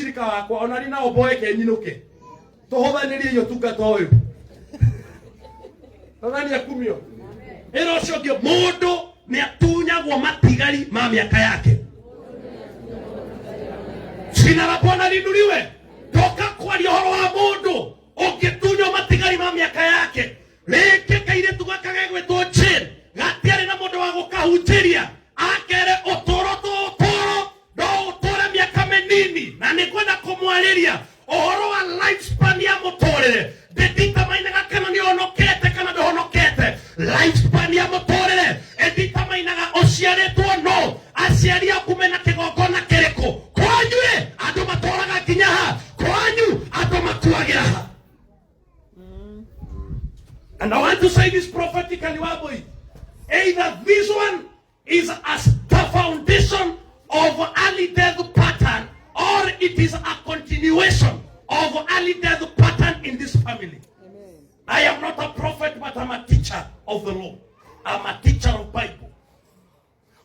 Mũcirika wakwa ona ni na ũmboeke nyinũke tũhũthanĩrie ũtungata ũyũ. Mwathani akumio. Ĩra ũcio ũngĩ, mũndũ nĩ atunyagwo matigari ma mĩaka yake. Jina la Bwana liinuliwe. Ndoka kwaria ũhoro wa mũndũ ũngĩtunywo matigari ma mĩaka yake. Rĩngĩ kairĩtu gaka gegwĩtwo Jane gatiarĩ na mũndũ wa gũkahunjĩria, akere ũtũũro to ũtũũro, no ũtũũre mĩaka mĩnini. Na nĩ ngwenda kũmwarĩria ũhoro wa lifespan ya mũtũrĩre. Ndĩtitamainaga kana nĩ ũhonokete kana ndũhonokete. Lifespan ya mũtũrĩre ĩtitamainaga ũciarĩtwo no aciari aku mena kĩgongona kĩrĩkũ. Kwanyu ĩ andũ matũraga nginya ha? Kwanyu andũ makuagĩra ha? And I want to say this prophetically, Waboi. Either this one is as the foundation of early death pattern, or it is a continuation of early death pattern in this family. Amen. I am not a prophet, but I'm a teacher of the law. I'm a teacher of Bible.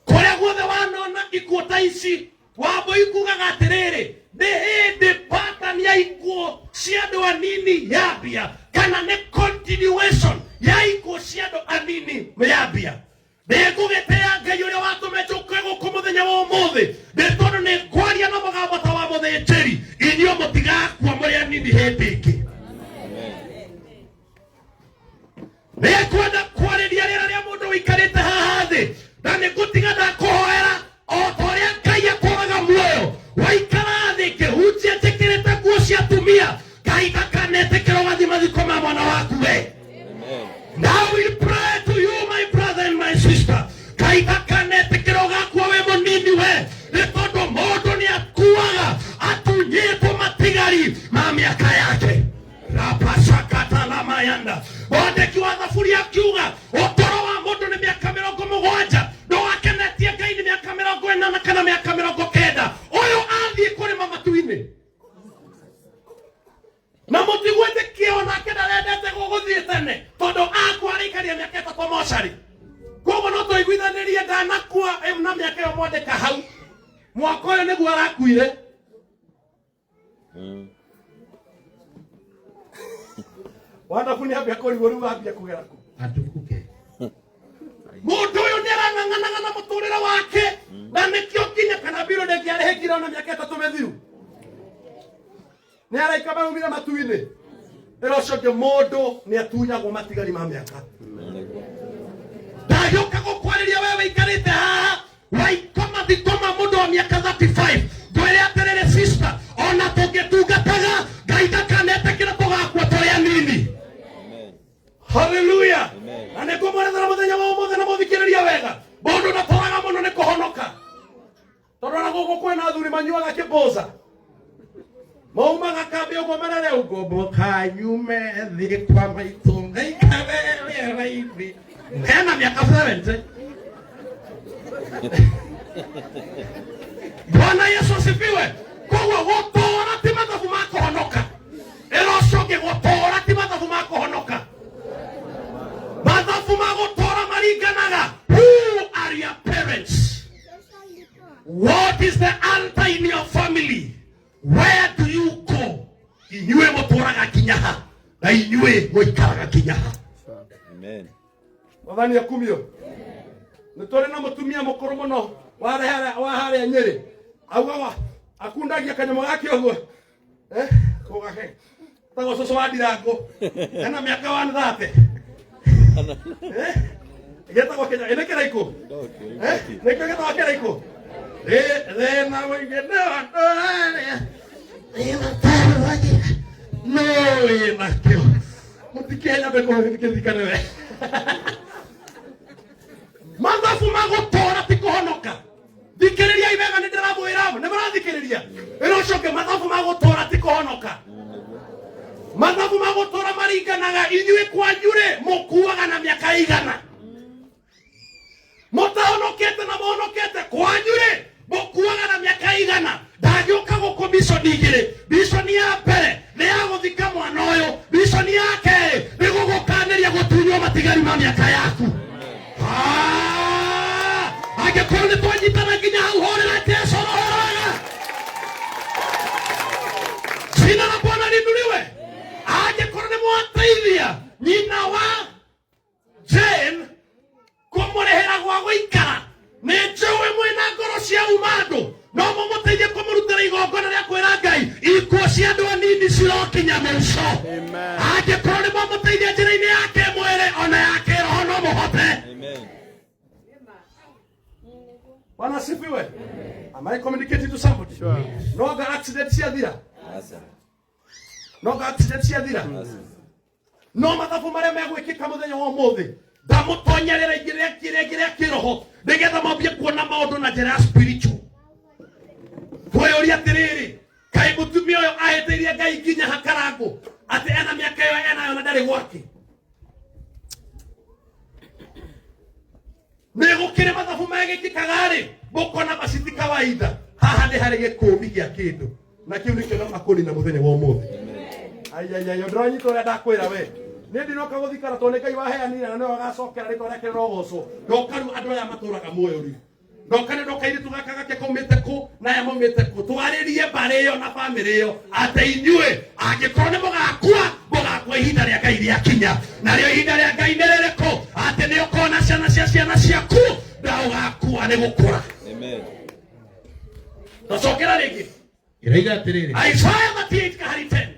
Kũrĩa guothe wanona ikuũ ta ici, Wambũi kugaga atĩrĩrĩ, nĩ hĩndĩ pattern ya ikuũ cia andũ anini yambia, kana nĩ continuation ya ikuũ cia andũ anini yambia. Nĩngũgĩtĩĩa Ngai ũrĩa watũma njũke gũkũ mũthenya wa ũmũthĩ, nĩ tondũ nĩ ngwaria na mũgambo ta wa mũthĩnjĩri, inyuĩ mũtigakua mũrĩ anini hĩndĩ ĩngĩ. Nĩngwenda kwarĩria rĩera rĩa mũndũ ũikarĩte haha thĩ, na nĩngũtiga ndakũhoera o ta ũrĩa Ngai atũũraga muoyo. Waikara thĩ ngĩhunjia njĩkĩrĩte nguo cia atumia, Ngai ndakanetĩkĩra ũgathiĩ mathiko ma mwana waku we. And I will pray to you, my brother and my sister. Ngai ndakanetĩkĩra ũgakua wĩ mũnini we, nĩ tondũ mũndũ nĩ akuaga atunyĩtwo matigari ma mĩaka yake. Rapasakatalamayanda. Mwandĩki wa Thaburi akiuga ũtũũro wa mũndũ nĩ mĩaka 70, ndũgakenetie Ngai nĩ mĩaka 80 kana mĩaka 90. Ũyũ athiĩ kũrĩma matu-inĩ na mũtigwĩtĩkia onake ndarendete gũgũthiĩ tene tondũ akua araikaria mĩaka 3 mocarĩ. Koguo no tũiguithanĩrie ndanakua na mĩaka ĩyo mwandĩka hau, mwaka ũyũ nĩguo arakuire. Wanabu nĩ ambia kũrigwo rĩu ambia kũgera kũ. Atukuke. Mũndũ ũyũ nĩ arang'ang'anaga na mũtũrĩre wake, na nĩkĩo nginya kana mbirũ ndĩngĩarĩhĩkire ona mĩaka 3 mĩthiru. Nĩ araika maraumire matu-inĩ. Ĩra ũcio ũngĩ, mũndũ nĩ atunyagwo matigari ma mĩaka. Ndagĩũka gũkwarĩria we wĩikarĩte haha waikoma thikoma mũndũ wa mĩaka 35, ngwĩre atĩrĩrĩ sister, ona tũngĩtungataga Ngai ndakanetĩkĩra tũgakua tũrĩ anini. Haleluya. Na nĩ ngũmwerethera mũthenya wa ũmũthĩ na mũthikĩrĩria wega, mũndũ ndatũraga mũno nĩ kũhonoka, tondũ ona gũkũ kwĩna athuri manyuaga kĩbũca, maumaga kambĩ ũguo merere ngomboka nyume thĩ kwa maitũ ngaikare rĩera-inĩ hena mĩaka 70. Bwana Yesu asifiwe. Koguo gũtũũra ti mathabu ma kũhonoka. Ĩra ũcio ũngĩ, gũtũũra ti mathabu ma kũhonoka. Mathabu ma gũtũũra maringanaga who are your parents, what is the altar in your family, where do you go. Inyuĩ mũtũũraga nginya ha na inyuĩ mũikaraga nginya ha? Amen. Mwathani akumio. Nĩ tũrĩ na mũtumia mũkũrũ mũno wa harĩa Nyĩrĩ, augaga akundagia kanyamũ gake ũguo, kũgake tagwo cũcũ wa ndirangũ, ena mĩaka 130. Gĩtagwo kĩnya nĩ kĩraikũ. Nĩkĩo gĩtagwo kĩraikũ. Thĩna mũingĩ nĩ andũ arĩa thĩna tarwagia no wĩnakĩo mũtikĩnyambe kũgĩthikane we. Mathabu ma gũtũũra ti kũhonoka. Thikĩrĩriai wega, nĩ ndĩramwĩra, nĩ mũrathikĩrĩria? Ĩra ũcio ũngĩ, mathabu ma gũtũũra ti kũhonoka. Mathabu ma gũtũũra maringanaga inyuĩ kwanyu rĩ mũkuaga na mĩaka igana, mũtahonokete na mũhonokete, kwanyu rĩ mũkuaga na mĩaka igana. Ndagĩũka gũkũ mission igĩrĩ. Mission ya mbere nĩ ya gũthika mwana ũyũ, mission ya kerĩ nĩ gũgũkanĩria gũtunywo matigari ma mĩaka yaku. Ah, angĩkorwo nĩ twanyitana nginya hau, hũrĩra Jesu roho wega. Jina la Bwana liinuliwe. Angĩkorwo nĩ mwateithia nyina wa Jane kũmũrĩhĩra gwa gũikara, nĩ njũĩ mwĩna ngoro cia uma andũ, no mũmũteithie kũmũrutĩra igongona rĩa kwĩra Ngai ikuũ cia andũ anini cirokinya mũico. Angĩkorwo nĩ mwamũteithia njĩra-inĩ ya kĩmwĩrĩ ona ya kĩroho no mũhote. Bwana asifiwe. Am I communicating to somebody? Sure. No anga accident ciathira. No anga accident ciathira. No mathabu marĩa megwĩkĩka mũthenya wa ũmũthĩ ndamũtonyerera ingĩ rĩa kĩrĩa rĩa kĩroho nĩgetha mambie kuona maũndũ na njĩra ya spiritual. Kwĩyũria atĩrĩrĩ, kaĩ mũtumia ũyũ ahĩtĩirie Ngai nginya hakarangũ atĩ ena mĩaka ĩyo enayo na ndarĩ gwake? Nĩ gũkĩrĩ mathabu megĩkĩkaga rĩ, mũkona maci ti kawaida. Haha nĩ harĩ gĩkũmi gĩa kĩndũ na kĩu nĩkĩo ndoka kũnina mũthenya wa ũmũthĩ. Aiaiai, ndũranyita ũrĩa ndakwĩra we. Niĩ ndinoka gũthikara tondũ nĩ Ngai waheanire na nĩwe agacokera rĩtwa rĩake rĩrogocwo. Ndoka rĩu andũ aya matũraga muoyo rĩu. Ndoka nĩ ndoka airĩtu gaka gake kaumĩte kũ na aya maumĩte kũ, twarĩrie mbarĩ ĩyo na bamĩrĩ ĩyo atĩ inyuĩ angĩkorwo nĩ mũgakua, mũgakua ihinda rĩa Ngai rĩakinya. Narĩo ihinda rĩa Ngai nĩ rĩrĩkũ? Atĩ nĩ ũkona ciana cia ciana ciaku na ũgakua nĩ gũkũra. Amen. Tũcokera rĩngĩ. Ĩroiga atĩrĩrĩ, Isaiah 38 kahari 10.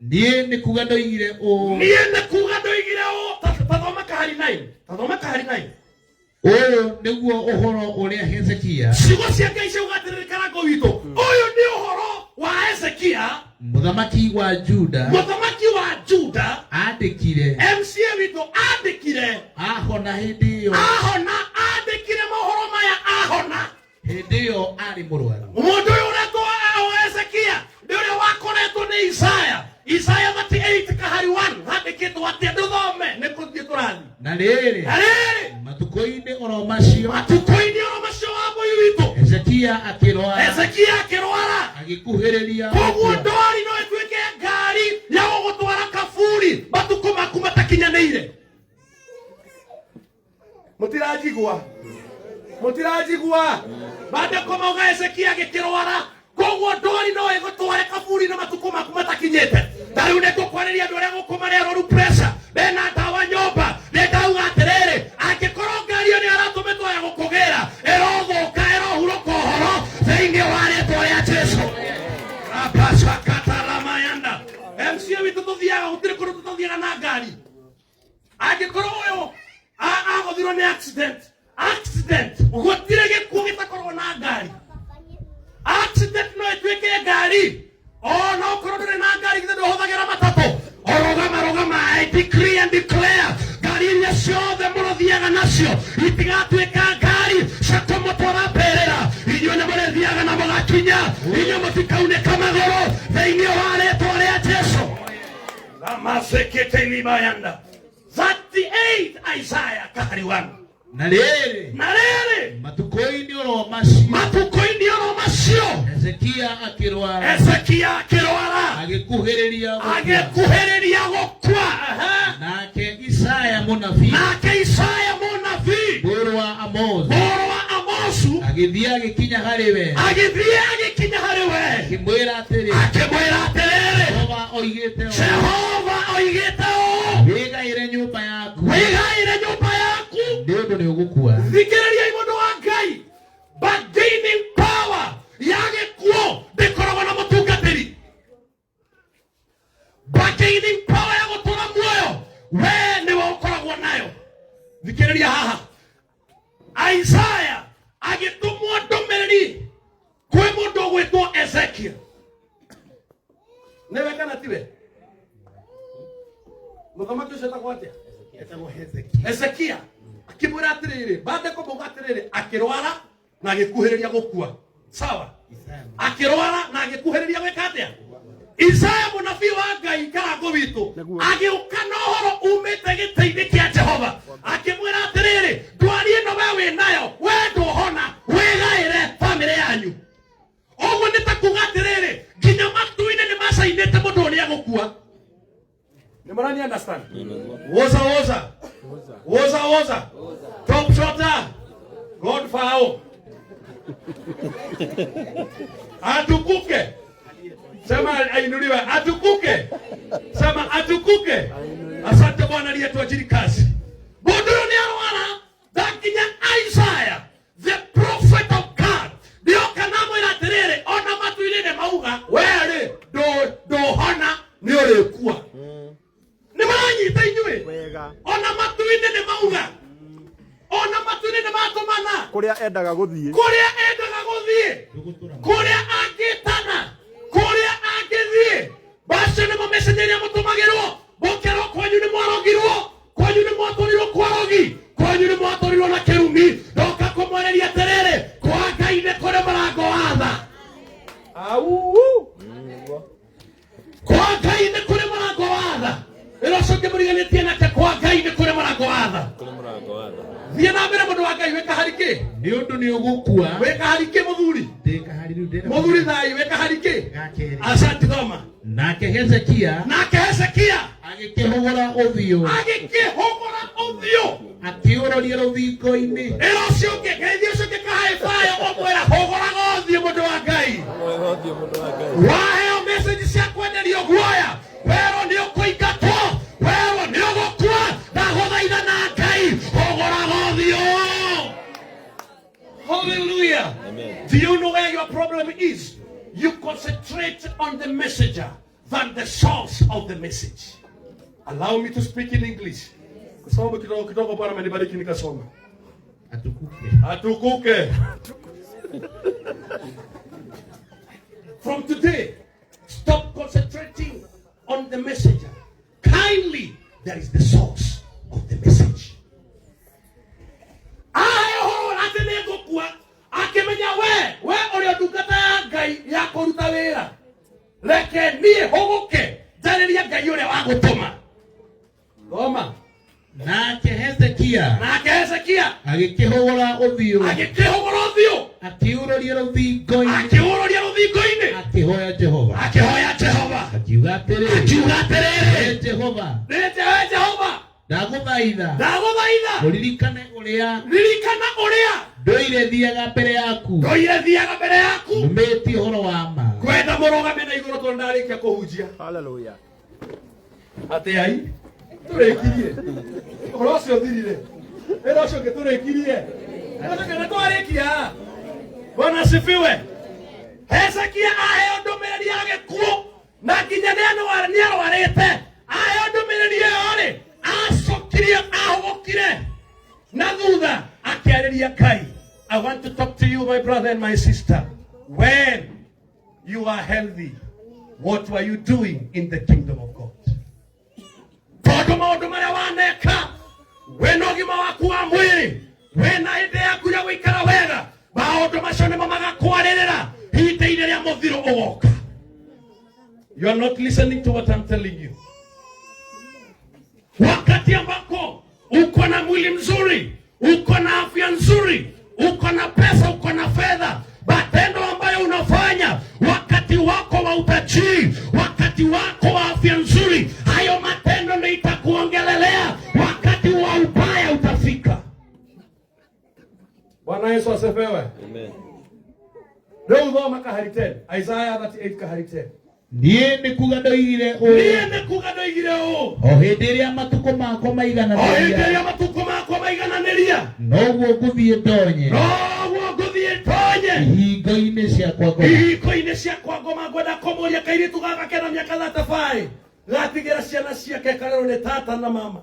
Niĩ nĩ kuga ndoigire ũũ, Niĩ nĩ kuga ndoigire ũũ. Tathoma kahari 9. Tathoma kahari 9. Ũyũ nĩguo ũhoro ũrĩa Hezekia Ciugo cia Ngai ciauga atĩrĩrĩ, karango witũ, ũyũ nĩ ũhoro wa Hezekia mũthamaki wa Juda mũthamaki wa Juda andĩkire MCA witũ andĩkire ahona hĩndĩ ĩyo ahona, andĩkire mohoro maya ahona hĩndĩ ĩyo arĩ mũrwaru. Mũndũ ũyũ ũretwo Hezekia nĩ ũrĩa wakoretwo nĩ Isaya. Isaya 38 kahari 1 handĩkĩtwo atĩ ndũthome nĩ kũthiĩ tũrathiĩ. Na rĩrĩ, Na rĩrĩ, matukũ-inĩ oro macio matukũ-inĩ oro macio wa mũi witũ Hezekia akĩrwara, Hezekia akĩrwara, agĩkuhĩrĩria koguo gũkua. ndwari no ĩtuĩke ngari ya gũgũtwara kaburi matukũ maku matakinyanĩire. Mũtiranjigua, mũtiranjigua. Maandĩko mauga Hezekia agĩkĩrwara, koguo ndwari no ĩgũtware kaburi na matukũ maku matakinyĩte. Ta rĩu nĩ ngũkwarĩria andũ arĩa gũkũ marĩ arwaru pressure, mena ndawa nyũmba. Nĩ ndauga atĩrĩrĩ, angĩkorwo ngari ĩyo nĩ aratũmĩtwo ya gũkũgĩra, ĩrothũka, ĩrohurũka ũhoro thĩinĩ wa rĩtwa rĩa Jesu. Rapasakataramayanda. MCA witũ tũthiaga gũtirĩ kũndũ tũtathiaga na ngari. Angĩkorwo ũyũ agũthirwo nĩ accident, accident gũtirĩ gĩkuũ gĩtakorwo na ngari. Accident no ĩtuĩke ngari, ona okorwo ndũrĩ na ngari, githĩ ndũhũthagĩra matatũ? Orũgama rũgama, I decree and declare ngari iria ciothe mũrũthiaga nacio itigatuĩka ngari cia kũmũtwara mbĩrĩra. Inyuĩ nĩ mũrĩthiaga na mũgakinya, inyuĩ mũtikaunĩka magũrũ thĩinĩ wa rĩtwa rĩa Jesu. Ramaseketelibayanda. 38 Isaiah kahari 1. Na rĩrĩ, Na rĩrĩ, matukũ-inĩ oro macio matukũ-inĩ oro macio Hezekia akĩrwara, Hezekia akĩrwara, agĩkuhĩrĩria gũkua. Agĩkuhĩrĩria gũkua. Aha. Nake Isaya mũnabii, Nake Isaya mũnabii, mũrũ wa Amozu, mũrũ wa Amosu, agĩthiĩ agĩkinya harĩ we, agĩthiĩ agĩkinya harĩ we, akĩmwĩra atĩrĩ, akĩmwĩra atĩrĩrĩ, Jehova oigĩte ũũ, Jehova oigĩte ũũ, wĩgaĩre nyũmba yaku, wĩgaĩre nyũmba yaku, nĩ ũndũ nĩ ũgũkua. Thikĩrĩriai mũndũ wa Ngai, bargaining power ya gĩkuũ ndĩkoragwo na mũtungatĩri. Bargaining power ya gũtũra muoyo we nĩwe ũkoragwo nayo. Thikĩrĩria haha, Isaya agĩtũmwo ndũmĩrĩri kwĩ mũndũ ũgwĩtwo Ezekiel. Nĩwe kana tiwe? Mũthamaki ũcio etagwo atĩa? Etagwo Hezekia. Hezekia akĩmwĩra atĩrĩrĩ, maandĩko mauga atĩrĩrĩ, akĩrwara na agĩkuhĩrĩria gũkua. Sawa, akĩrwara na agĩkuhĩrĩria gwĩka atĩa? Isaya mũnabii wa Ngai karango witũ agĩũka na ũhoro umĩte gĩtĩ-inĩ kĩa Jehova akĩmwĩra atĩrĩrĩ, ndwari ĩno we wĩ nayo, we ndũhona, wĩgaĩre bamĩrĩ yanyu. Ũguo nĩ ta kuga atĩrĩrĩ, nginya matu-inĩ nĩ macainĩte mũndũ ũrĩa gũkua. Nĩ mũrani understand? Woza woza woza woza, top shotter God fao atukuke. Sema ainuliwe, atukuke. Sema atukuke. Asante Bwana aliyetuajiri kazi. Mundu uyu ni arwara ndakinya Isaiah the prophet of God nioka namwira atiriri ona matu-inĩ nĩ mauga we-rĩ ndũhona nĩ ũrĩkua. Nĩ maranyita inyuĩ? Wega. Ona matu-inĩ nĩ mauga, ona matu-inĩ nĩ matũmana Kũrĩa endaga gũthiĩ. Kũrĩa endaga gũthiĩ, kũrĩa angĩtana, kũrĩa angĩthiĩ. Macio nĩmo message ĩrĩa mũtũmagĩrwo mũkerwo kwanyu nĩ mwarogirwo, kwanyu nĩ mwatũrirwo kwarogi, kwanyu nĩ mwatũrirwo na kĩrumi. Ndoka kũmwarĩria atĩrĩrĩ, kwa Ngai nĩ kũrĩ mũrango wa tha. Au. Kwa Ngai nĩ kũrĩ mũrango wa tha. Ĩra ũcio ũngĩ mũriganĩtie nake, kwa Ngai nĩ kũrĩ mũrango wa tha. Thiĩ na mbere, mũndũ wa Ngai. Wĩka harikĩ? Nĩ ũndũ nĩ ũgũkua. Wĩka harikĩ, mũthuri? Ndĩ kahari rĩu ndĩna. Mũthuri thai, wĩka harikĩ? Ga kerĩ. Asante, thoma. Nake Hezekia Nake Hezekia agĩkĩhũgũra ũthiũ, agĩkĩhũgũra ũthiũ, akĩũroria rũthingo-inĩ. Ĩra ũcio ũngĩ, geithia ũcio ũngĩ kahaĩ bayo, ũmwĩra hũgũraga ũthiũ, mũndũ wa Ngai. Waheo message cia kwenderio guoya, werwo nĩ ũkũingatwo, werwo nĩ ũgũkua, ndagũthaitha na Ngai, hũgũraga ũthiũ. Hallelujah. Do you know where your problem is? You concentrate on the messenger than the source of the message. Allow me to speak in English. Kwa sababu kidogo kidogo Bwana amenibariki nikasoma. Atukuke. Atukuke. From today, stop concentrating on the messenger. Kindly, there is the source of the message. Ahe ũhoro atĩ nĩ ngũkua, akĩmenya we ũrĩa ndungata ya Ngai ya kũruta wĩra, reke niĩ hũgũke njarĩrie Ngai ũrĩa wa gũtũma. Thoma. Nake Hezekia Nake Hezekia agĩkĩhũgũra ũthiũ, agĩkĩhũgũra ũthiũ, akĩũroria rũthingo-inĩ, akĩũroria rũthingo-inĩ, akĩhoya Jehova, akĩhoya Jehova, akiuga atĩrĩ, akiuga atĩrĩrĩ, "Wee Jehova, nĩte we Jehova, ndagũthaitha ndagũthaitha ũririkane ũrĩa ririkana ũrĩa ndũire thiaga mbere yaku ndũire thiaga mbere yaku nũmĩtie ũhoro wa ma." Kwenda mũrũgame na igũrũ tondũ ndarĩkia kũhunjia. Hallelujah. Atĩ ai tũrĩkirie ũhoro ũcio ũthirire, wĩra ũcio ũngĩ tũrĩkirie, ũcio ũngĩ nĩ twarĩkia. Bwana asifiwe. Hezekia aheo ndũmĩrĩri ya gĩkuũ na nginya nĩ arwarĩte, aheo ndũmĩrĩri ĩyo rĩ, acokirie ahũgũkire na thutha akĩarĩria Ngai. I want to talk to you, my brother and my sister. When you are healthy, what were you doing in the kingdom of God? Tondũ maũndũ marĩa waneka wĩna ũgima waku wa mwĩrĩ, wĩna hĩndĩ yaku ya gũikara wega, maũndũ macio nĩmo magakwarĩrĩra ihinda-inĩ rĩa mũthiro ũgoka. You are not listening to what I'm telling you. Wakati ambako uko na mwili mzuri, uko na afya nzuri, uko na pesa, uko na fedha, matendo ambayo unafanya wakati wako wa utajiri, wakati wako wa afya nzuri, hayo matendo ndio itakuongelelea wakati wa ubaya utafika. Bwana Yesu asifiwe. Rĩu thoma kahari 10, Isaiah 38 kahari 10. Niĩ nĩ kuga ndoigire ũũ, Niĩ nĩ kuga ndoigire ũũ, o hĩndĩ ĩrĩa matukũ makwa o hĩndĩ maigananĩria, ĩrĩa matukũ makwa maigananĩria, noguo ngũthiĩ ndonye noguo ngũthiĩ tonye ihingo-inĩ ciakwa ngoma. Ihingo-inĩ ciakwa ngoma. Ngwenda kũmũria, kairĩtu gaka kena mĩaka 35 gatigĩra ciana ciake karerwo nĩ tata na mama.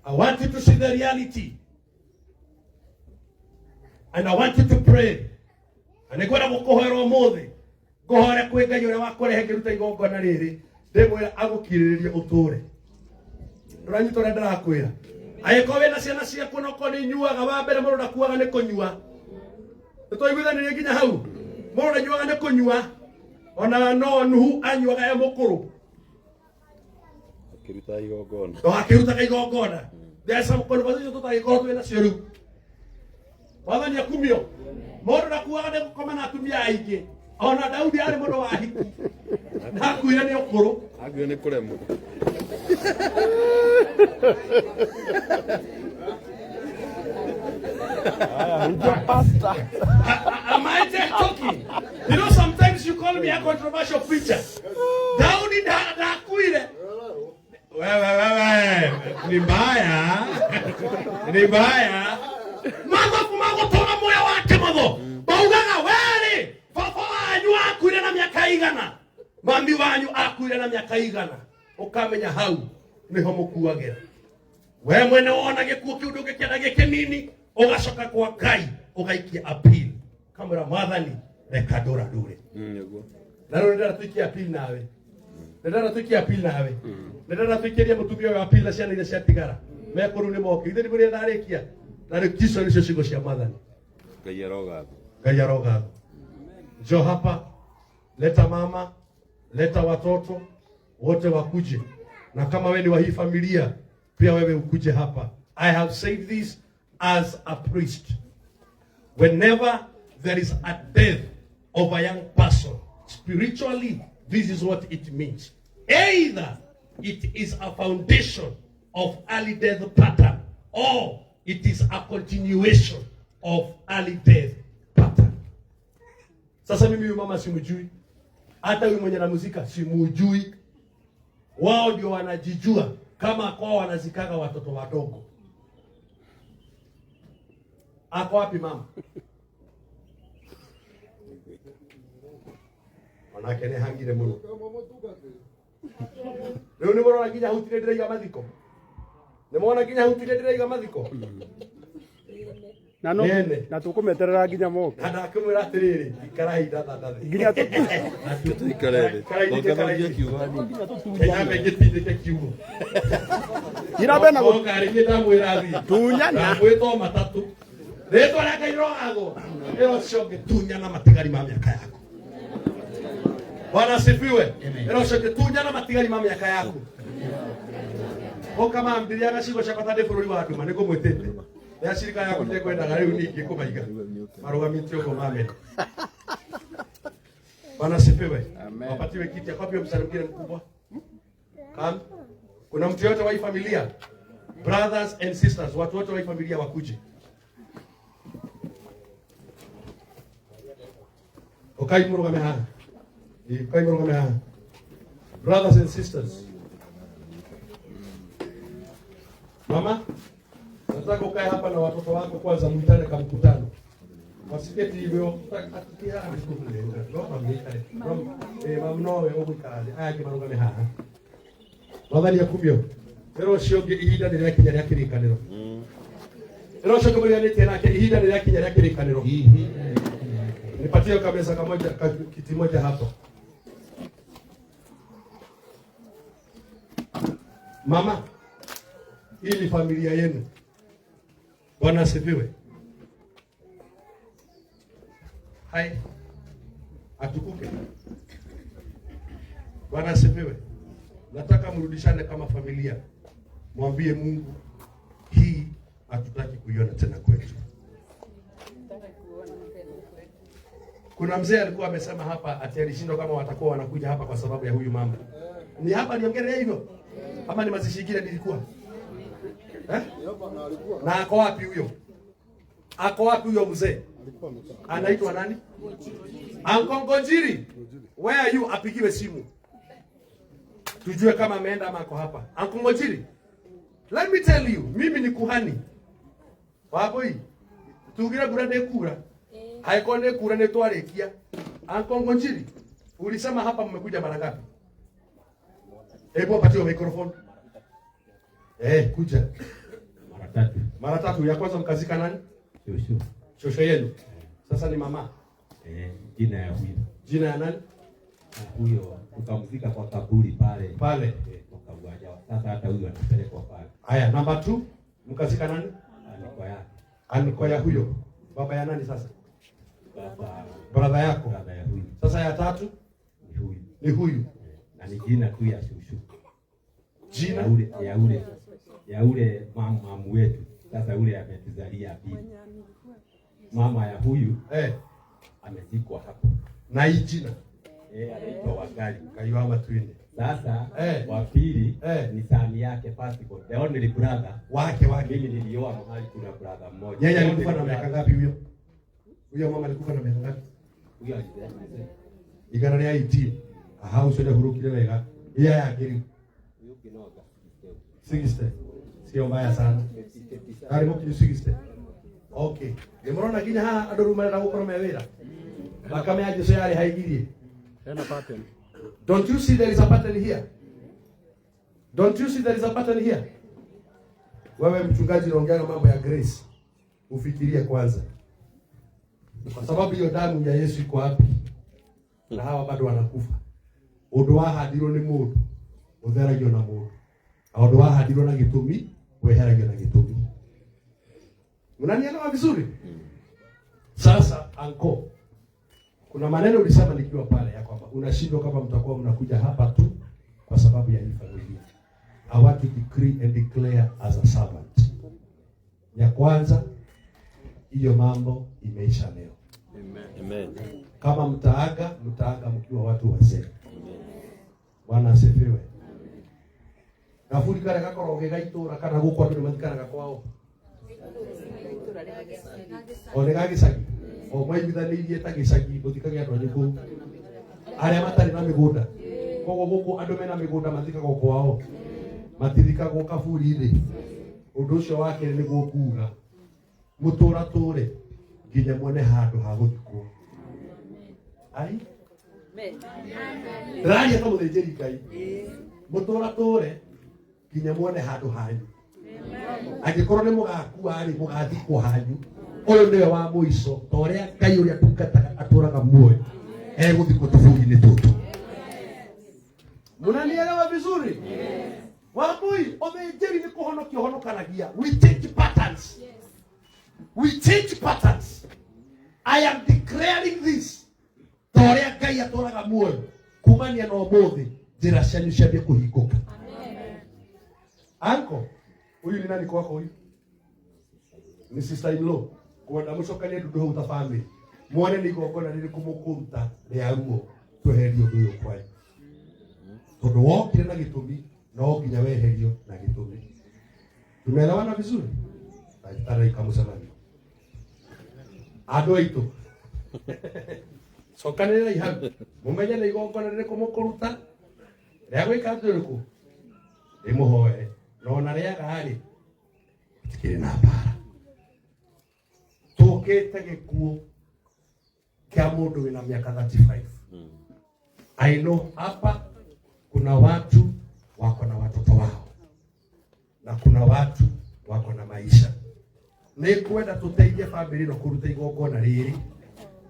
I want you to see the reality and I want you to pray. Na nĩ ngwenda gũkũhoera ũmũthĩ, ngũhoere kwĩ Ngai ũrĩa wakũrehe ngĩruta igongona rĩrĩ, ndĩmwĩra agũkirĩrĩrie ũtũre. Ndũranyita ũrĩa ndĩrakwĩra? Angĩkorwo wĩna ciana ciaku na okorwo nĩ inyuaga, wa mbere, mũndũ ndakuaga nĩ kũnyua. Nĩ twaiguithanĩrie nginya hau? Mũndũ ndanyuaga nĩ kũnyua. Ona no Nuhu anyuaga e mũkũrũ. Akĩruta igongona. No akĩrutaga igongona. There are some conversation tũtangĩkorwo twĩ nacio rĩu. Mwathani akumio. Mũndũ ndakuaga nĩ gũkoma na atumia aingĩ. Ona Daudi arĩ mũndũ wa hiki na akuire nĩ ũkũrũ. Akuire nĩ kũremwo. Haya, hujua pastor. Am I just talking? You know, sometimes you call me a controversial preacher. Daudi ndakuire. Wewe wewe, ni mbaya. Ni mbaya. Mathabu magũtũra muoyo wake motho. Maugaga werĩ, baba wanyu akuire na mĩaka igana. Mami wanyu akuire na mĩaka igana. Ũkamenya hau nĩho mũkuagĩra. We mwene wona gĩkuũ kĩu ndũngĩkĩenda gĩkĩnini, ũgacoka kwa Ngai ũgaikia appeal. Kamwĩra Mwathani, reka ndũra ndũre. Nĩguo. Na rĩu nĩndĩrenda tũikie appeal nawe. Nĩndĩrenda tũikie appeal nawe. Nĩndĩrenda tũikĩrie mũtumia ũyũ appeal na ciana iria ciatigara. Mekũrũ nĩ moke. Ithe nĩguo ndarĩkia. Na rĩu icio nĩcio ciugo cia Mwathani. Ngai arogathwo. Ngai arogathwo. Njoo hapa, leta mama, leta watoto wote wakuje, na kama wewe ni wa hii familia pia wewe ukuje hapa. I have said this as a priest. Whenever there is a death of a young person, spiritually, this is what it means. Either it is a foundation of early death pattern, or it is a continuation of early death pattern. Sasa mimi huyu mama simjui, hata huyu mwenye namuzika simujui. Wao ndio wanajijua kama kwao wanazikaga watoto wadogo. Ako wapi mama? Onake nĩ hangire mũno. Rĩu nĩ mũrona nginya hau tirĩ ndĩraiga mathiko. Nĩ mwona nginya hau tirĩ ndĩraiga mathiko. Na no Nene. na tukumeterera nginya moke. Na ndakĩmwĩra atĩrĩrĩ, ikarai ndathandathe. Nginya Tũikare thĩ. Ikarai Tũngĩthogia kiugo hanini. Nyambe ngĩtindĩke kiugo. nginya bena gå Oka rĩngĩ ndamwĩra thiĩ. Tunyana. Ndamwĩta o matatũ. Rĩtwa rĩa Ngai rĩrogagwo. Ĩro ũcio ũngĩ tunyana matigari ma mĩaka yaku. Bwana asifiwe. Ĩro ũcio ũngĩ tunyana matigari ma mĩaka yaku. Ũka mambĩrĩria ciugo ciakwa ta ndĩ bũrũri wa nduma nĩ ngũmwĩtĩte. Nĩ acirika yaku tekwendaga rĩu ningĩ kũmaiga. Marũgamĩtie ũguo mamene. Bwana asifiwe. Wapatiwe kiti. Ako wapi msanii mwingine mkubwa? Come. Kuna mtu yote wa hii familia? Brothers and sisters, watu wote wa hii familia wakuje. Ukai murugame haha. Ukai murugame haha. Brothers and sisters. Mama, nataka ukae hapa na watoto wako kwanza, muitane ka mkutano. Wasiketi hivyo. Mamnowe ũgũikara thĩ. Aya angĩ marũgame haha. Mwathani akumio. Wĩra ũcio ũngĩ ihinda nĩ rĩakinya rĩa kĩrĩkanĩro. Wĩra ũcio ũngĩ mũriganĩtie nake ihinda nĩ rĩakinya rĩa kĩrĩkanĩro. Nipatie kameza kamoja kiti moja hapo. Mama, hii ni familia yenu. Bwana asifiwe. Hai. Atukuke. Bwana asifiwe. Nataka mrudishane kama familia. Mwambie Mungu, hii hatutaki kuiona tena kwetu. Kuna mzee alikuwa amesema hapa ati alishindwa kama watakuwa wanakuja hapa kwa sababu ya huyu mama. Ni hapa niongelee hivyo? Ama ni mazishi ingine nilikuwa? Eh? Na ako wapi huyo? Ako wapi huyo mzee? Anaitwa nani? Uncle Ngonjiri. Where are you? Apigiwe simu. Tujue kama ameenda ama ako hapa. Uncle Ngonjiri. Let me tell you, mimi ni kuhani. Waboi. Tugira mbura nĩ kura. Haiko nĩ kura nĩ twarĩkia. Uncle Ngonjiri, ulisema hapa mmekuja mara ngapi? Hebu apatiwe microphone. Kuja. Mara tatu. Mara tatu. Ya kwanza mkazika nani? Shosho. Shosho yenu. Sasa ni mama. Jina ya huyo. Jina ya nani? Huyo tukamzika kwa kaburi pale. Pale. Kwa kaburi. Sasa hata huyo anapelekwa pale. Haya, namba 2 mkazika nani? Alikuwa yake. Alikuwa ya huyo. Baba ya nani sasa? Baba. Brother yako. Brother ya huyu. Sasa ya tatu ni huyu. Ni huyu. Na ni jina tu ya shushu. Jina? Ya ule mama wetu. Sasa ule ametuzalia bibi. Mama ya huyu amezikwa hapo. Na hii jina? Anaitwa Wangali. Kaiwa Matwini. Sasa wa pili ni sani yake passport. The only brother wake wake. Mimi nilioa mahali kuna brother mmoja. Yeye alikufa na miaka ngapi huyo? Huyo mama alikufa na miaka ngapi? Huyu alizee. Igana rĩa 18. Aha, ũcio nĩahurũkire wega. Iya yake rĩu? Huyu ũngĩ no anga 60. 60 sio mbaya sana. Kari mũkinyu 60. Okay, nĩ mũrona nginya haha andũ rĩu marenda gũkorwo me wĩra. Thakame ya Jesu yarĩ haigirie. Hena pattern. Don't you see there is a pattern here? Don't you see there is a pattern here? Wewe mchungaji unaongea mambo ya grace, ufikirie kwanza, kwa sababu hiyo damu ya Yesu iko wapi? Na hawa bado wanakufa. Undu wahandirwo ni mundu utheragio na mundu, na undu wahandirwo na gitumi weheragio na gitumi. Unanielewa vizuri? Sasa anko, kuna maneno ulisema nikiwa pale ya kwamba unashindwa kama mtakuwa mnakuja hapa tu kwa sababu ya hii familia. I want to decree and declare as a servant. Ya kwanza, hiyo mambo imeisha leo. Amen. Kama mtaaga, mtaaga mkiwa watu wazee. Bwana asifiwe. Gaburi karia gakoragwo ge ga itũra kana gũkũ andũ nĩmathikanaga kwao, o nĩ ga gĩcagi, o mwaiguithanĩirie ta gĩcagi mũthikage andũ anyu kũu arĩa matarĩ na mĩgũnda. Koguo gũkũ andũ mena mĩgũnda mathikagwo kwao, matithikagwo kaburi-inĩ. Ũndũ ũcio wa kerĩ nĩguo kuga mũtũra tũre nginya mwone handũ ha gũthikwo. Ai, ndĩraria ta mũthĩnjĩri Ngai, mũtũra tũre nginya mwone handũ hanyu. Angĩkorwo nĩ mũgakua rĩ, mũgathikwo hanyu. Ũyũ nĩwe wa mũico, ta ũrĩa Ngai ũrĩa ndungataga atũraga muoyo, egũthikwo tũburi-inĩ tũtũ. Mnanielewa vizuri? Wambui, ũthĩnjĩri nĩ kũhonokia ũhonokanagia. We change patterns. We change patterns. I am declaring this ta ũrĩa Ngai atũraga muoyo, kumania na ũmũthĩ njĩra cianyu ciambie kũhingũka. Anko, huyu ni nani kwako huyu? Ni sister in law. Kwenda mũcokanie ndundu hau ta family. Mwone nĩ igongona rĩrĩkũ mũkũruta rĩa ruo tweherie ũndũ ũyũ kwanyu. Tondũ wokire na gĩtũmi, no nginya weherio na gĩtũmi. Tumeelewana vizuri? Taraika mũcemanio. Andũ aitũ, cokanĩrĩrai hau mũmenye nĩ igongona rĩrĩkũ mũkũruta rĩa gwĩka atĩ rĩrĩkũ rĩmũhoere, na ona rĩaga rĩ, tikĩrĩ na mbara. Tũkĩte gĩkuũ kĩa mũndũ wĩna mĩaka 35. I know hapa kuna watu wako na watoto wao na kuna watu wako na maisha. Nĩ kwenda tũteithie bamĩrĩ ĩno kũruta igongona rĩrĩ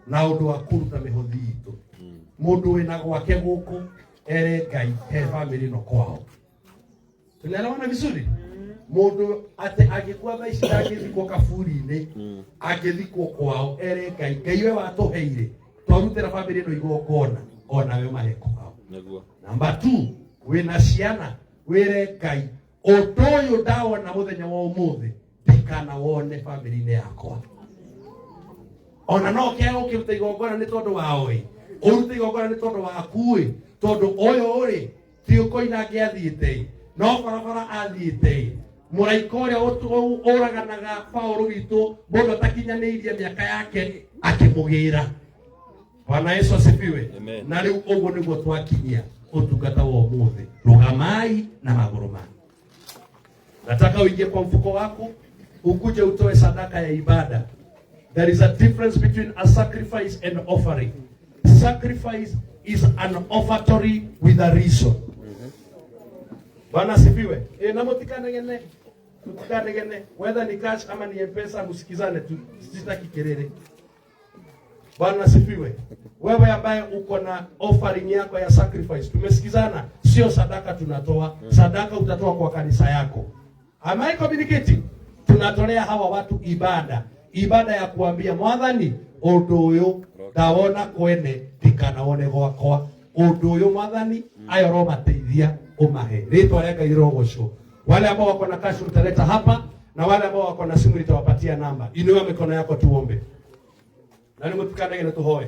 na ũndũ wa kũruta mĩhothi itũ. Mũndũ wĩna gwake gũkũ ere Ngai he bamĩrĩ ĩno kwao. Tunaelewana vizuri? Mũndũ atĩ angĩkua thaa ici ndangĩthikwo kaburi-inĩ, angĩthikwo kwao, ere Ngai, Ngai we watũheire twarutĩra bamĩrĩ ĩno igongona, onawe ũmahe kwao. Nĩguo. Namba 2, wĩna ciana wĩre Ngai ũndũ ũyũ ndawona mũthenya wa ũmũthĩ ndikanawone bamĩrĩ-inĩ yakwa. Ona no kĩaga ũkĩruta igongona nĩ tondũ wao ĩ, ũrute igongona nĩ tondũ waku ĩ, tondũ ũyũ rĩ ti ũkoina angĩathiĩte ĩ, no barabara athiĩte ĩ. Mũraika ũrĩa ũraganaga Paũlũ witũ, mũndũ atakinyanĩirie mĩaka yake akĩmũgĩra. Bwana Yesu asifiwe. Amen. Na rĩu ũguo nĩguo twakinyia ũtungata wa ũmũthĩ. Rũgamai na magũrũ manyu. Nataka uingie kwa mfuko wako, ukuje utoe sadaka ya ibada. There is a difference between a sacrifice and offering. Sacrifice is an offertory with a reason. Bwana asifiwe. Na mutikanegene. Mutikanegene. Whether ni cash ama ni M-Pesa, msikizane tu. Sitaki kelele. Bwana asifiwe. Wewe ambaye uko na offering yako ya sacrifice, tumesikizana, sio sadaka tunatoa. Sadaka utatoa kwa kanisa yako. Am I communicating? Tunatolea hawa watu ibada. Ibada ya kuambia Mwathani, ũndũ ũyũ ndawona kwene ndikanawone gwakwa. Ũndũ ũyũ Mwathani ayo ũromateithia ũmahe. Rĩtwa rĩa Ngai rĩrogocwo. Wale ambao wako na cash mtaleta hapa, na wale ambao wako na simu nitawapatia namba. Inua mikono yako tuombe. Na nĩ mũtikanagĩre tũhoe.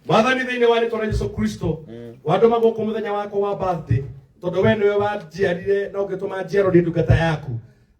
Mwathani, thĩinĩ wa rĩtwa rĩa Jesu Kristo, wandũma gũkũ mũthenya wakwa wa birthday, tondũ we nĩwe wanjiarire na ũgĩtũma njiarwo nĩ ndungata yaku.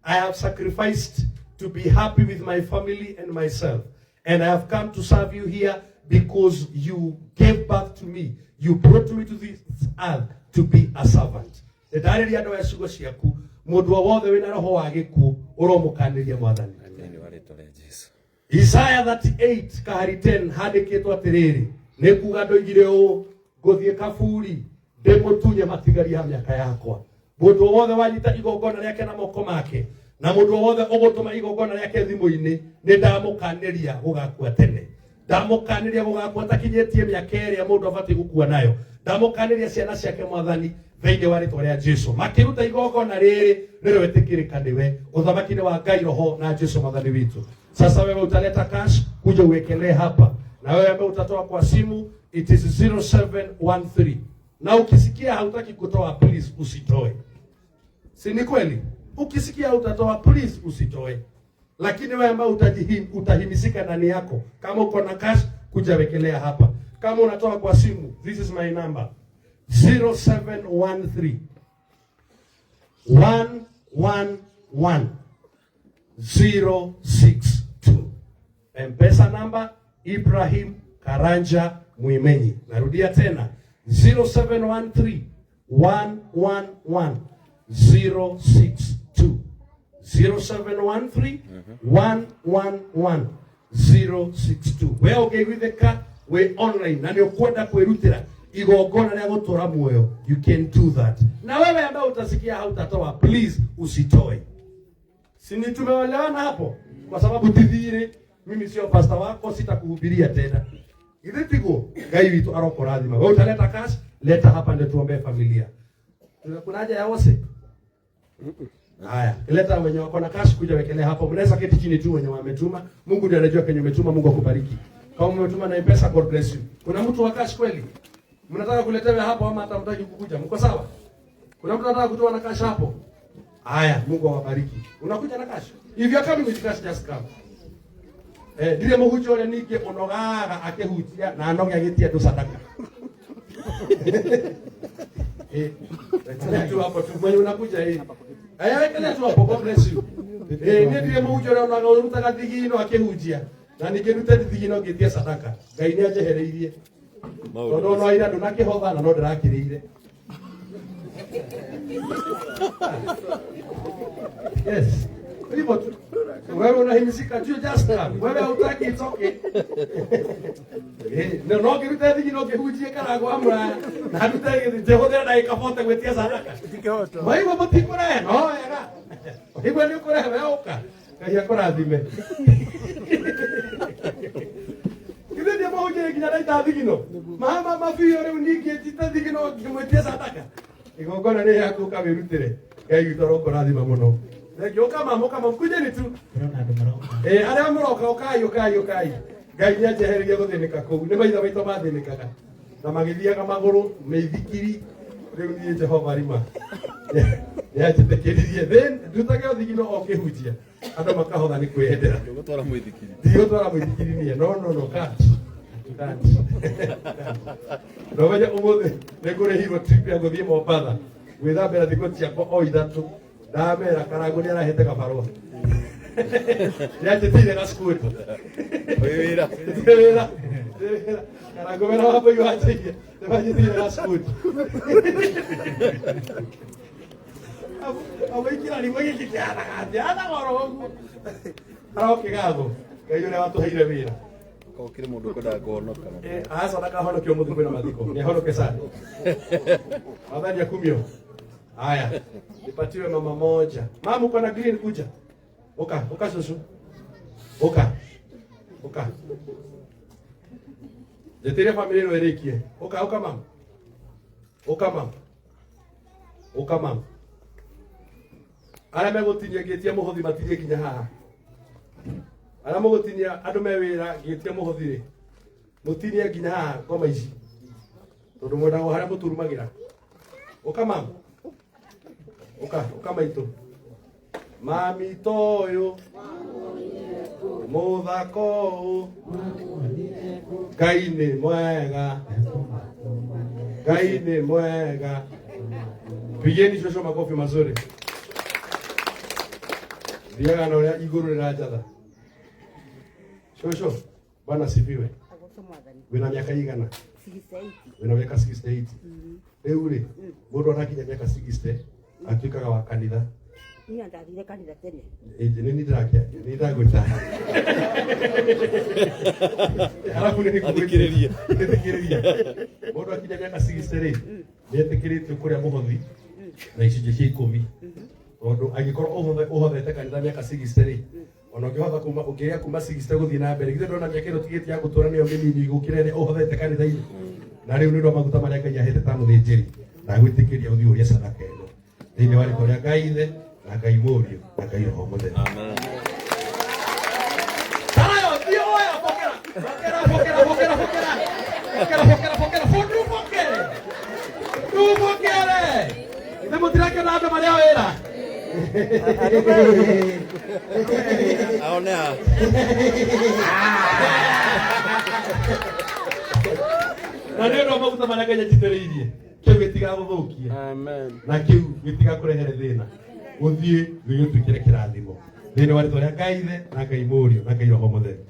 I have sacrificed to be happy with my family and myself, and I have come to serve you here Because you gave birth to me, you brought me to this earth to be a servant. Ndarĩria andũ aya ciugo ciaku, mũndũ o wothe wĩna roho wa gĩkuũ ũromũkanĩria Mwathani. Thĩinĩ wa rĩtwa rĩa Jesu. Isaya 38 kahari 10 handĩkĩtwo atĩrĩrĩ, nĩ kuga ndoigire ũũ, ngũthiĩ kaburi ndĩmũtunye matigari ya mĩaka yakwa. Mũndũ o wothe wanyita igongona rĩake na moko make, na mũndũ o wothe ũgũtũma igongona rĩake thimũ-inĩ, nĩ ndamũkanĩria gũgakua tene. Ndamũkanĩria gũgakua takinyĩtie mĩaka ĩrĩa mũndũ abatiĩ gũkua nayo. Ndamũkanĩria ciana ciake Mwathani thĩinĩ wa rĩtwa rĩa Jesu. Makĩruta igongona rĩrĩ rĩroĩtĩkĩrĩka nĩwe ũthamaki-inĩ wa Ngai Roho na Jesu Mwathani witũ. Sasa wewe utaleta cash kuja uwekelee hapa, na wewe ambaye utatoa kwa simu it is 0713. Na ukisikia hautaki kutoa, please usitoe. Si ni kweli? Ukisikia utatoa, please usitoe. Lakini wewe ambaye utahimisika ndani yako, kama uko na cash kuja wekelea hapa. Kama unatoa kwa simu, this is my number 0713 111 062. M-Pesa number Ibrahim Karanja Mwimenyi. Narudia tena 0713 111 062. 0713 111 062. We ũngĩiguithĩka wĩ online na nĩ ũkwenda kwĩrutĩra igongona rĩa gũtũra muoyo, you can do that. Na wewe ambaye utasikia hautatoa, please usitoe. Si ni tumeelewana hapo? Kwa sababu tithire, mimi sio pasta wako, sitakuhubiria tena. Githĩ tiguo? Ngai witũ arokũrathima. Wewe utaleta cash, leta hapa ndio tuombee familia. Kuna haja ya wose? Haya, leta wenye wako na cash kuja wekelea hapo. Mnaweza keti chini tu wenye wametuma. Mungu ndiye anajua kenye umetuma, Mungu akubariki. Kama umetuma na M-Pesa, God bless you. Kuna mtu wa cash kweli? Mnataka kuletewa hapo ama hata mtaki kukuja? Mko sawa? Kuna mtu anataka kutoa na cash hapo? Haya, Mungu awabariki. Unakuja na cash? If you are coming with cash, just come. Ndire mũhunjia ũrĩa ningĩ ũnogaga akĩhunjia na anoge agĩtia andũ sadaka. Wekelea tu hapo tu mwenye unakuja hii. Wekelea tu hapo, God bless you. Niĩ ndirĩ mũhunjia ũrĩa ũnogaga ũrutaga thigino akĩhunjia na ningĩ ndute thigino ngĩtia sadaka. Ngai nĩ anjehereirie. Tondũ ona ira ndũnakĩhotha na no ndĩrakĩrĩire. Yes. Hivyo tu. Wewe unahimizika tu, just come. Wewe hautaki, it's okay. No ngĩrute thigino ngĩhunjie karangũ wa mũraya na ndute njĩhũthĩre ndagĩka 40 gwĩtia sadaka. Waigua mũtikũrehe, no wega. Waigua nĩ ũkũrehe, we ũka. Ngai akũrathime. Ithe ndiĩ mũhunjia nginya ndaita thigino. Mama mabiũ rĩu ningĩ njite thigino ngĩmwĩtia sadaka. Igongona nĩ yaku ũkawĩrutĩre. Ngai witũ arokũrathima mũno. Thank you. Ũka mama, ũka mama, kujeni tu. Arĩa mũroka ũkai, ũkai, ũkai. Ngai nĩ anjehereirie gũthĩnĩka kũu. Nĩ maitho maitũ mathĩnĩkaga. Na magĩthiaga magũrũ, mĩithikiri. Rĩu niĩ Jehova rima. Nĩ anjĩtĩkĩririe. Then ndutage thigino o ngĩhunjia. Andũ makahotha nĩ kwĩyendera. Ndũgũtwara mũithikiri. Ndigũtwara mũithikiri niĩ. No, no, no, can't. Can't. No menye ũmũthĩ nĩ ngũrĩhirwo trip ya gũthiĩ Mombatha. Gwĩthambĩra thikũ ciakwa o ithatũ. Ndamera Karangũ nĩ arahete kabarũa. Nĩanjĩtĩire gacukuru. Wĩ wĩra. Wĩ wĩra. Karangũ wĩra wa mbũi wanjĩire. Nĩmanjĩtĩire gacukuru. Amũikĩra rimwe gĩkĩ kĩhanaga atĩa? Hanaga oro ũguo. Arokĩgathwo. Ngai ũrĩa watũheire wĩra. Korwo kĩrĩ mũndũ ũkwendaga kũhonoka. Aca ndakahonokio mũthĩ kwĩna mathiko. Nĩahonoke sana. Mwathani akumio. Haya, nipatiwe mama moja. Mama uko na green kuja. Uka, uka susu. Uka. Uka. Jetere familia ino irikie. Uka, uka mama. Uka mama. Uka mama. Arĩa megũtinia ngĩtia mũhothi matirie nginya haha. Arĩa mũgũtinia andũ me wĩra ngĩtia mũhothi rĩ, mũtinie nginya haha ngoma ici. Tondũ mwendaga o harĩa mũturumagĩra. Ũka mama. Ũka, ũka maitũ. Mami toyo mũthako ũyũ Ngai nĩ mwega, Ngai nĩ mwega. Pigeni shosho makofi mazuri. Thiaga na ũrĩa igũrũ rĩranjatha. Shosho, Bwana asifiwe. Wĩna mĩaka igana? 68. Wĩna mĩaka 68. Rĩu rĩ, mũndũ arakinya mĩaka 60 atuĩkaga wa kanitha. Niĩ ndathire kanitha tene. Ĩĩ, nĩ niĩ ndĩrakĩaria, nĩ ndagwĩta. Arabu nĩ Athikĩrĩria. Athikĩrĩria. Mũndũ akinya mĩaka 60 rĩ, nĩ etĩkĩrĩtio kũrĩa mũhothi na icunjĩ cia 10. Tondũ angĩkorwo ũhothete kanitha mĩaka 60 rĩ, ona ũngĩhotha kuma ũngĩrĩa kuma 60 gũthiĩ na mbere, githĩ ndũrona mĩaka ĩno ũtigĩtie ya gũtũra nĩyo mĩnini gũkĩra ĩrĩa ũhothete kanitha-inĩ. Na rĩu nĩ ũndũ wa maguta marĩa Ngai ahete ta mũthĩnjĩri, ndagwĩtĩkĩria ũthiĩ ũrĩe sadaka ĩno. Thĩinĩ wa rĩtwa rĩa Ngai Ithe na Ngai Mũriũ na Ngai Roho Mũtheru. Tarayo, thiĩ oya, pokera. Pokera, pokera, pokera, pokera. Pokera, pokera, pokera. Fundu pokere. Ndu pokere. Ithe mũtirakĩona andũ marĩa wĩra. Aone ha. Na nĩ ũndũ wa maguta marĩa Ngai anjitĩrĩirie, kĩu gĩtigagũthũkie. Amen. Na kĩu gĩtigakũrehere thĩna. Ũthiĩ gĩgũtuĩkĩre kĩrathimo. Thĩinĩ wa rĩtwa rĩa Ngai Ithe na Ngai Mũriũ na Ngai Roho Mũtheru.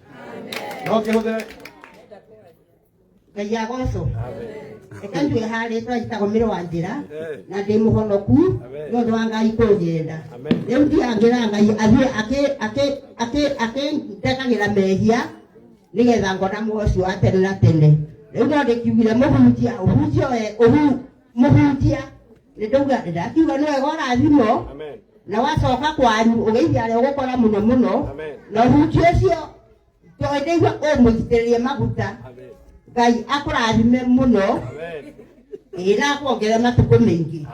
No kĩhũthĩre. Ngai agocwo. Reke njuge harĩ twa njĩtagwo Mĩrũ wa Njĩra na ndĩ mũhonoku nĩ ũndũ wa Ngai kũnyenda. Rĩu ndiangĩra Ngai athiĩ akĩndekagĩra mehia nĩgetha ngona muoyo ũcio wa tene na tene. Rĩu no ndĩkiugire mũhunjia, ũhunjia we, mũhunjia nĩ ndauga ndakiuga nĩ wega ũrathimwo na wacoka kwanyu ũgeithia arĩa ũgũkora mũno mũno na ũhunjia ũcio tondũ ndaigua ũmũitĩrĩrie maguta. Ngai akũrathime mũno. Ĩĩ, na akuongerere matukũ maingĩ.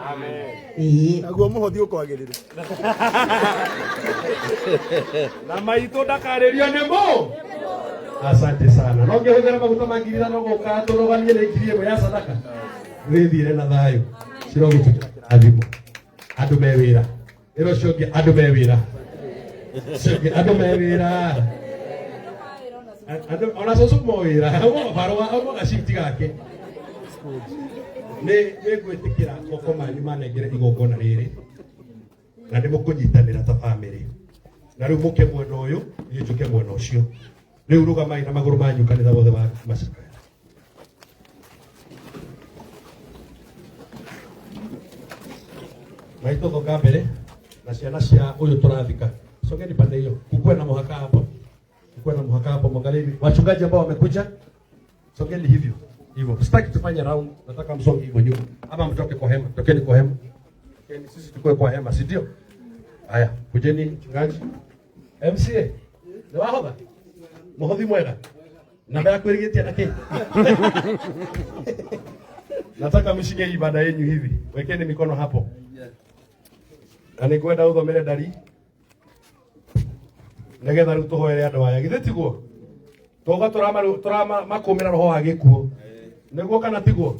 Ĩĩ. Naguo mũhothi ũkwagĩrĩre. Na maitũ ndakarĩrio nĩ mũ. Asante sana. No ngĩhũthĩra maguta ma 5,000 gũka tũrũgamie nĩ 1,000 ya sadaka. Wĩthiĩre na thayũ. Cirogũtuĩkĩra kĩrathimo. Andũ me wĩra. Ĩro ũcio ũngĩ andũ me wĩra. Ũcio ũngĩ andũ me wĩra. Andũ ona cũcũ mo wĩra. Ũmwe barũa, ũmwe gaciti gake. Nĩ ngwĩtĩkĩra moko manyu manengere igongona rĩrĩ. Na nĩ mũkũnyitanĩra ta bamĩrĩ. Na rĩu mũke mwena ũyũ, niĩ njũke mwena ũcio. Rĩu rũgamai na magũrũ manyu kanitha wothe wa macakaya. Maitũ thonga mbere na ciana cia ũyũ tũrathika. Songeni pande hiyo. Kukuwe na muhaka hapo. Kukuwe na muhaka hapo, mwangalieni. Wachungaji ambao wamekuja, songeni hivyo. Hivyo. Sitaki tufanye round, nataka msonge hivyo nyuma. Ama mtoke kwa hema, tokeni kwa hema. Tokeni, sisi tukue kwa hema, si ndio? Haya, kujeni mchungaji. MCA. Ni wahotha? Mũhothi mwega. Namba yaku ĩrigĩtie na kĩ? Nataka mshike ibada yenyu hivi. Wekeni mikono hapo. Na nĩngwenda ũthomere ndari nĩgetha rĩu tũhoere andũ aya. Githĩ tiguo? Tũga tũramakũmĩra roho wa gĩkuũ. Nĩguo kana tiguo?